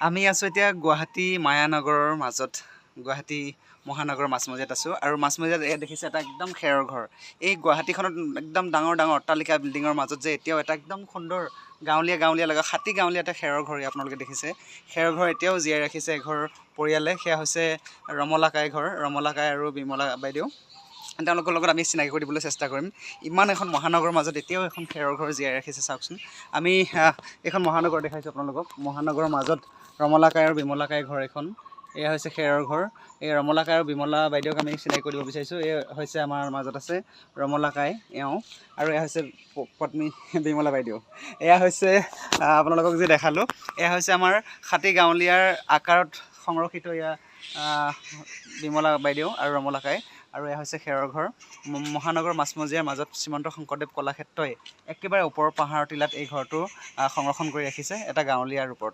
আমি আছোঁ এতিয়া গুৱাহাটী মায়ানগৰৰ মাজত, গুৱাহাটী মহানগৰৰ মাজমজিয়াত আছোঁ। আৰু মাজমজিয়াত এয়া দেখিছে এটা একদম খেৰৰ ঘৰ। এই গুৱাহাটীখনত একদম ডাঙৰ ডাঙৰ অট্টালিকা বিল্ডিঙৰ মাজত যে এতিয়াও এটা একদম সুন্দৰ গাঁৱলীয়া গাঁৱলীয়া লগা খাটি গাঁৱলীয়া এটা খেৰৰ ঘৰ আপোনালোকে দেখিছে। খেৰৰ ঘৰ এতিয়াও জীয়াই ৰাখিছে এঘৰ পৰিয়ালে। সেয়া হৈছে ৰমলা কাই ঘৰ, ৰমলা কাই আৰু বিমলা বাইদেউ। তেওঁলোকৰ লগত আমি চিনাকি কৰি দিবলৈ চেষ্টা কৰিম। ইমান এখন মহানগৰৰ মাজত এতিয়াও এখন খেৰৰ ঘৰ জীয়াই ৰাখিছে, চাওকচোন। আমি এইখন মহানগৰ দেখাইছোঁ আপোনালোকক। মহানগৰৰ মাজত ৰমলা কাই আৰু বিমলা কাই ঘৰ এখন, এয়া হৈছে খেৰৰ ঘৰ। এই ৰমলা কাই আৰু বিমলা বাইদেউক আমি চিনাকি কৰি দিব বিচাৰিছোঁ। এই হৈছে আমাৰ মাজত আছে ৰমলা কাই এওঁ, আৰু এয়া হৈছে পত্নী বিমলা বাইদেউ। এয়া হৈছে আপোনালোকক যি দেখালোঁ, এয়া হৈছে আমাৰ খাটি গাঁৱলীয়াৰ আকাৰত সংৰক্ষিত এয়া বিমলা বাইদেউ আৰু ৰমলা কাই। আৰু এয়া হৈছে খেৰৰ ঘৰ। মহানগৰ মাজমজিয়াৰ মাজত শ্ৰীমন্ত শংকৰদেৱ কলাক্ষেত্ৰই একেবাৰে ওপৰৰ পাহাৰৰ টিলাত এই ঘৰটো সংৰক্ষণ কৰি ৰাখিছে এটা গাঁৱলীয়া ৰূপত।